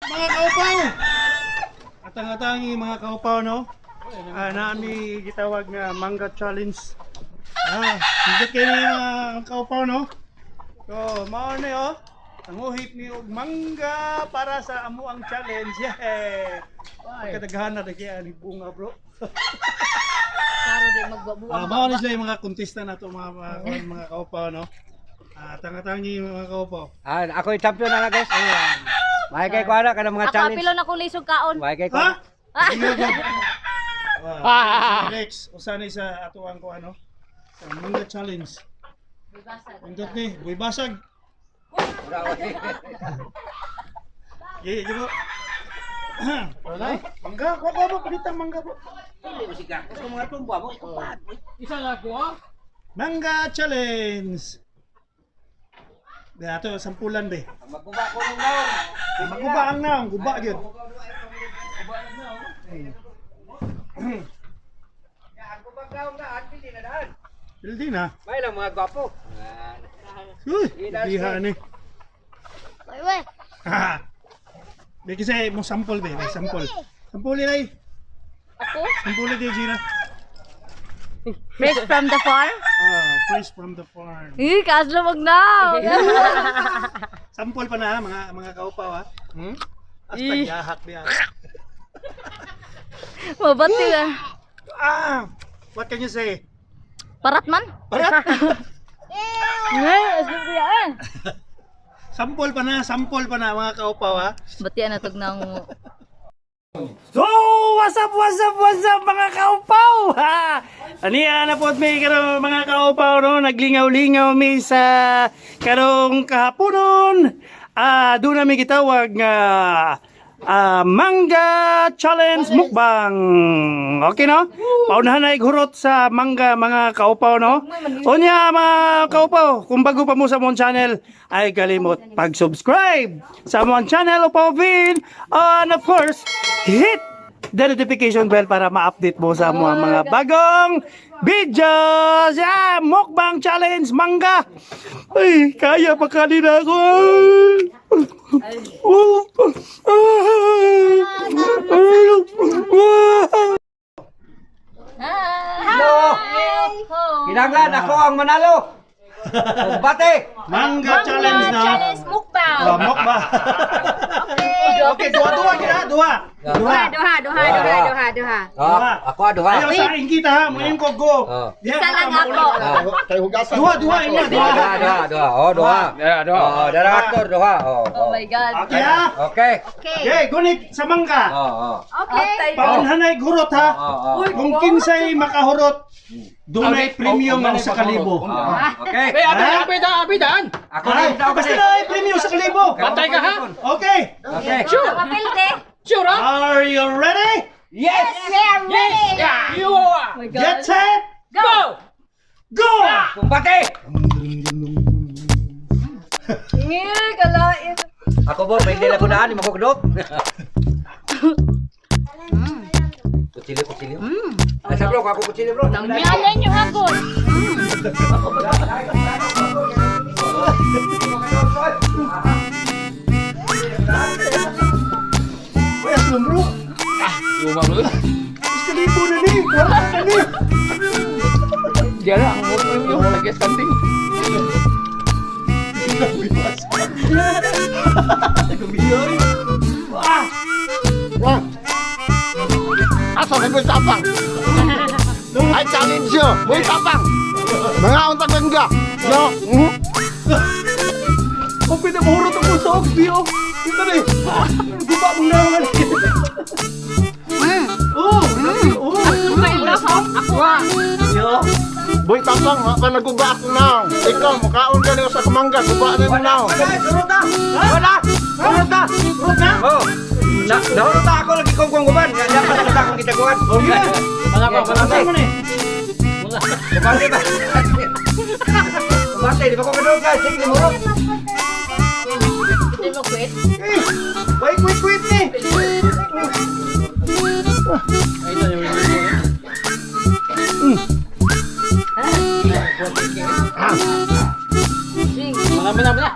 Mga kaupaw! Atang-atangi, mga kaupaw, no? Ah, naami gitawag nga Mangga Challenge. Ah, higit kayo ni mga kaupaw, no? So, mao ni oh. Tanguhit ni og mangga para sa amo ang challenge. Yeah. Pagkadaghan na lagi ani bunga, bro. Karo di magbabuang. Ah, mao ni sila yung mga kontista na to, mga kaupaw, no? Ah, tanga-tangi, mga kaupaw. Ah, ako yung champion na na, guys. May kay kuana ka ng mga Ako challenge. apilo na kong lisog kaon. May kay Ha? kuana. Ah, Rex, usa ni sa atuang ko ano? Sa Mangga Challenge. Pindot ni, buy basag. Ye, ye bro. Wala. Mangga, kuha kuha mo, palitang mangga, bro. Isa lang ko ah. Mangga Challenge. Di ato sampulan be. Magkuba ko nung naon. Maguba ang naong, guba gyud. Ang gubang naon na, pili na daan. Pildi na. May lang mga gwapo. Uy, diha ni. Wait, wait. Ha. Be kasi mo sample be, may sample. Sample lay. Ako? Sample di Gina. Fresh from the farm? Ah, fresh from the farm. Eh, kaaslo magnaw. Sample pa na ha, mga kaupaw ha. Hmm? Hasta yahak niya. Mabati na. Ah! What can you say? Parat man. Parat! Ngay, aslo ko yan. Sample pa na mga kaupaw ha. Bati na tug nang So, what's up, what's up, what's up, mga kaupaw? Ha? Aniya na po may karon, mga kaupaw, no? Naglingaw-lingaw mi sa karong kahaponon. Ah, doon namin gitawag nga Mangga Challenge Mukbang. Okay, no? Paunahan na ighurot sa mangga, mga kaupaw, no? Unya, mga kaupaw, kung bago pa mo sa mong channel, ay kalimot pag-subscribe sa mong channel, Upaw Vin. And of course, hit the notification bell para ma-update mo sa mga bagong videos. Yeah, Mukbang Challenge Mangga. Ay, kaya pa kanina ako. Hello. Kinahanglan ako ang manalo. Kumbate. Mangga Challenge na. Challenge mukbang. Oh, mukbang. Okay, duha duha kita, duha. Duha. Duha, duha, duha, duha, duha. Oh, ako duha. Ayaw sa ingita ha, muin ko go. Oh. Diha, Isa lang ako. Duha, duha, inga, duha. Duha, duha, duha. Oh, duha. Yeah, duha. Oh, director duha. Oh. Oh my God. Okay ha. Okay. Okay. Okay, gunit sa mangga. Oh, oh. Okay. Paunhan ay gurot ha. Oh, oh. Kung kinsay makahurot, dunay premium ang sa kalibo. Oh, okay. Eh, abi, Ha? abi, da, abi daan. Ako Ay, rin daw basta kasi. na ay premium sa kalibo. Bantay ka ha? Okay. Okay. Sure. Kapilde. Sure ah? Are you ready? Yes. We are ready. Yeah. You are. Oh my God. Get set, Go. go! Kumbate. Ngir, kalain. Ako bo, may dila ko daan, mo ko kudot. Kutsilyo, kutsilyo. Asa bro, ako kutsilyo, bro. Mialay niyo hagod. Uy, aslong bro. Yuma bro. Mas kalibo na ni. Kwarta na ni. Diyan ang mo yung lagi something. Gumiyoy. Ah! Asa sa boy tapang? I challenge you, boy tapang. Mga untag mangga. Yo. Oh, pinamurot ako sa Oxby, oh. Ito na eh. Guba mong naman. Oh, oh. Yo. Boy tapang, wa pa naguba ako now. Ikaw mukaon ka niyo sa kumangga, guba na mo now. Wala, surot na. Wala. Surot na. Surot na? Oh. Na, nahurot na ako lagi kong kongguman. Kaya pa na akong gitaguan. Okay. Mga pa, mga Saan mo na eh? Kumbate ba? Kumbate, di ba ko kadugay? Sige, murot. Hindi mo quit. Eh, why quit quit ni? Mga mga mga.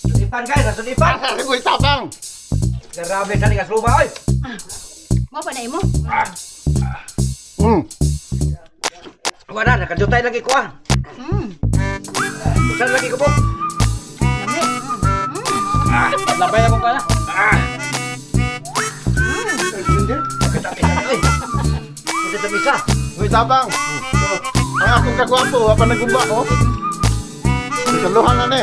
Sulipan guys, sulipan. Asa sa boy tapang? Grabe sa ligas luma oy. Mo pa na imo. Wala nakadutay lagi ko ah. Usan lagi ko po. Labay na ko pa na. Oy. Kita tamisa. Uy, tapang. Ang akong kagwapo, wa pa naguba oh. Kaluhan na ni.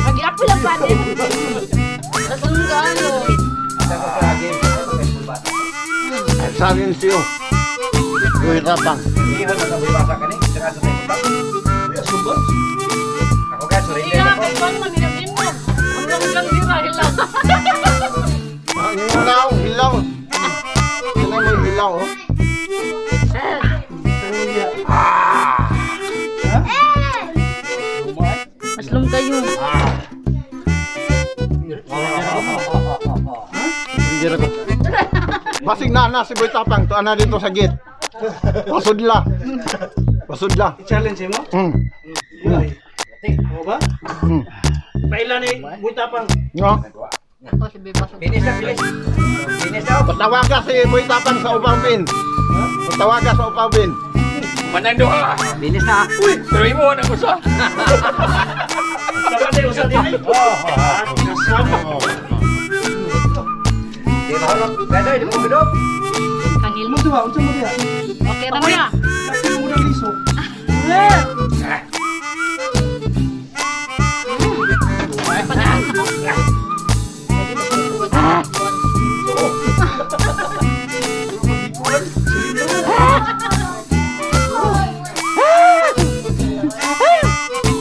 Pag-iapo lang pa din. Natunggaan. I challenge you. Uy, tapang. Ihon na sa basa kani, saka sa tayo. Ako ka surrender Iya, ako. kay Juan man hinapin mo. Ang langgang di ra hilaw. Ang hilaw, hilaw. Kanay mo hilaw oh. Maslom kayo. Hindi ra ko. Basig na na si Boy Tapang, tuan na dito sa gate. Pasudla. Pasudla. I-challenge mo? O ba? Paila ni Boy Tapang. No? Ako si Beba. Finish na, finish. Finish na. Patawaga si Boy Tapang sa upang bin. Patawaga sa upang bin. Manang duha. Finish na. Uy, pero imo na ko sa. Dapat ay usa din ay. Ah, kasama. Di ba hulog? Ganoy, di mo gudop. Kangil Mo duha, unsa mo diha? Okay ra na. Kasi mo nang liso.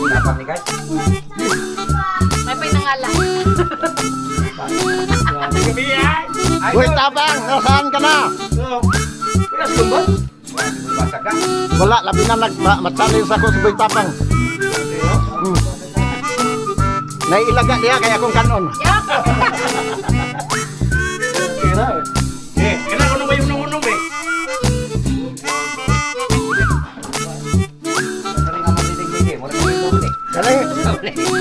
Tapang ni guys. May pinangala. Boy Tapang, nasaan ka na? Wala sa lumba. Basa ka. Wala, labi na nag ma-challenge ako si Boy Tapang. Naiilaga niya kaya akong kanon. Eh, kailangan ko nung may unong-unong eh. Kani,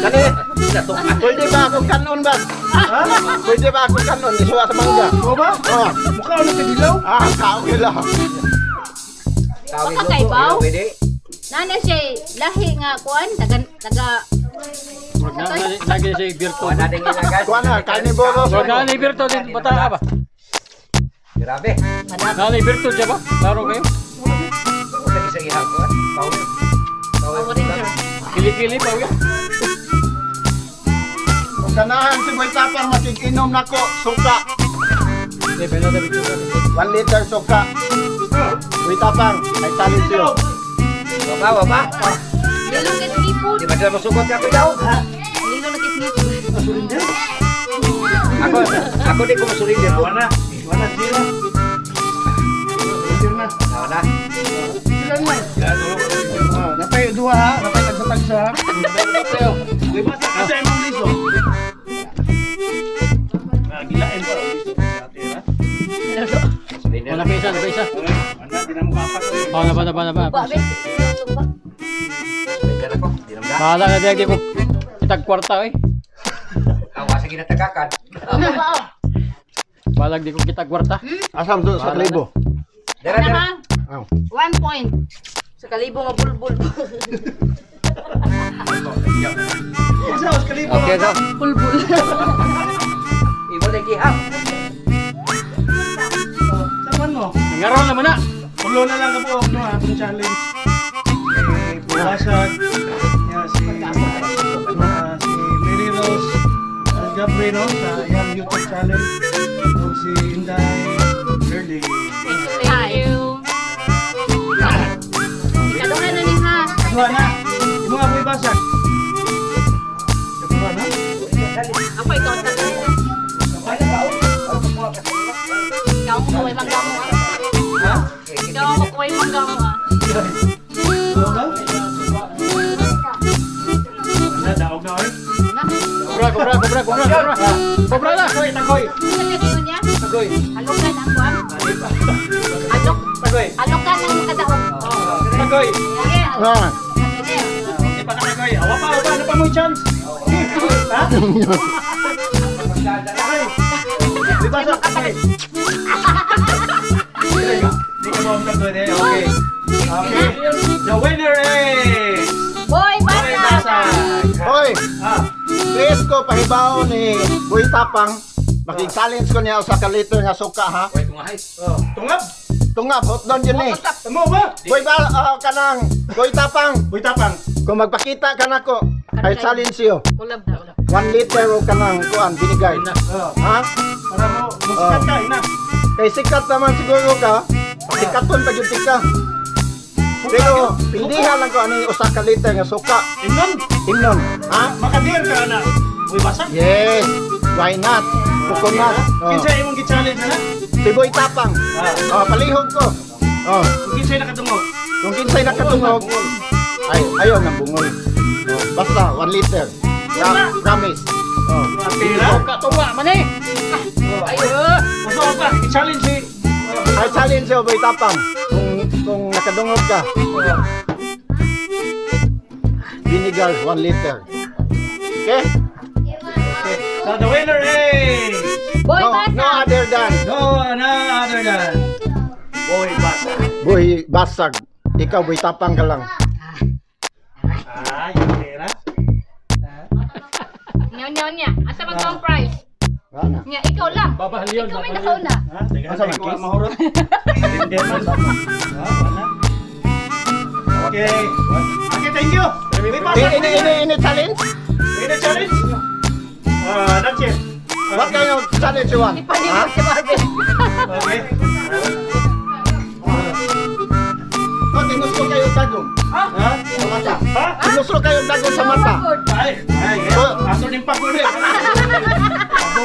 kani, pwede ba akong kanon ba? Ha? Pwede ba akong kanon? Isuwa sa mangga. O ba? Oh. Mukha ano kadilaw? Ah, kaon lang. Baka kay Baw? Nana siya lahi nga kuan taga taga Lagi siya Birto. Wala ding ilagas. Kuha na, carnivorous. So, nanay Birto din bata ka ba? Grabe. Nanay Birto siya ba? Laro kayo? Usa isa ihap ko. Power. Power Ranger. Kili-kili pa uya. Kung ganahan si Boy Tapang, makikinom na ko, suka. Hindi, pwede na dito. 1 liter suka. Boy Tapang, I challenge you. Waba, waba. Lilo kit ngipon. Di ba sila masugot ka ko daw? Lilo na kit ngipon. Ako, ako di ko masurrender ko. Wala na. Wala, zero. Zero na. Wala na. Ah, napay duha ha, napay tagsa-tagsa ha. Uy, basta kasi imong liso. Ah, gilain pa ang liso sa ate ha. Oh, napay isa, napay isa. Ana, di na mo kapat. Oh, napa, napa, napa. Ba be. Tumba. Surrender ako. Di naman da. Bahala ka diyan, di ko kitag kwarta eh. Awa sa ginatagakan. Balag di ko kitag kwarta. Asam doon sa kalibo. Dara, Ano dara. ha? Oh. 1 point. Sa kalibo nga bulbul. Isa, os kalibo. Okay, so. Bulbul. Imo na gihap. Saman mo. Nangaroon naman na. Ulo na lang ka po no, atong challenge. Eh, buwasag. Ya, si si Mary Rose Gabri, no, sa iyang YouTube channel. O si Inday Shirley. Thank you. Ikaduha na ni ha. Duha na. Imo nga po ibasag. Duha na. Ako ikaw sa Ikaw mo kuway mangga mo ah. Ikaw mo kuway mangga mo ah. Duha ba? Na, daog na oy. Na. Kubra, kubra, kubra, kubra, kubra. Kubra na. Tagoy, tagoy. Ano ka niya? Tagoy. Alokan ang kuwan. Alok. Tagoy. Alokan ang kadaog. Oh. Tagoy. Sige. Ah. Sige. Hindi pa ka tagoy. Awa pa, awa pa. Ano pa mo chance? Ha? Tagoy. Boy Basag. Okay. Di ka mo pwede. Okay. Okay. The winner is Boy Boy Basag. Basag. Hoy, Ah, please ko pahibaw ni Boy Tapang. Makig-challenge ko niya usa ka liter nga suka ha. Wait, tungahay. oh, tungab. Tungab hotdog yun eh. Tamo ba? Boy ba ah, kanang Boy Tapang, Boy Tapang. kung magpakita ka nako, I challenge you. Ulab na ulab. 1 liter o kanang kuan binigay. Oh, Ha? para mo musikat ka ina. Kay sikat naman siguro ka. Sikaton pa gyud ka. Pero pildihan lang ko ani usa ka liter nga suka. Imnon, Imnon, ha? makadir ka na. Boy Basag. Yes. Why not? Coconut. Oh. Kinsa imong gi-challenge na? Si Boy Tapang. Ah, Oh, palihog ko. Oh, kung kinsay nakadungog. kung kinsay nakatungog, ay ayaw ng bungol. Oh, basta 1 liter. Promise. Oh. Pila? Katunga man eh. Ay, Gusto ko pa, i-challenge si I challenge you, Boy Tapang. Kung nakadungog ka, vinegar 1 liter. Okay? Okay. So the winner is Boy No, Basag. no other than no no other than Boy Basag. Boy Basag. Ikaw, Boy Tapang ka lang. Ah, yung pera. Nya nya nya. Asa man tong prize? Wala na. Nya ikaw lang. Babahal yun. Ikaw may nakauna. Ha, teka, Asa man, teka, kiss? mahurot. Hindi man. Ah, wala. Okay. Okay, thank you. Boy Basag. Ini, ini, ini challenge? Ini challenge. Ah, that's it. What kind of challenge you want? Ha? Ipalimot si Marvin. Okay. Oh, tinuslo kayo dagong. Ha? Sa mata. Ha? Tinuslo kayo dagong sa mata. Ay, ay, Oh. ato ning paguli. Ako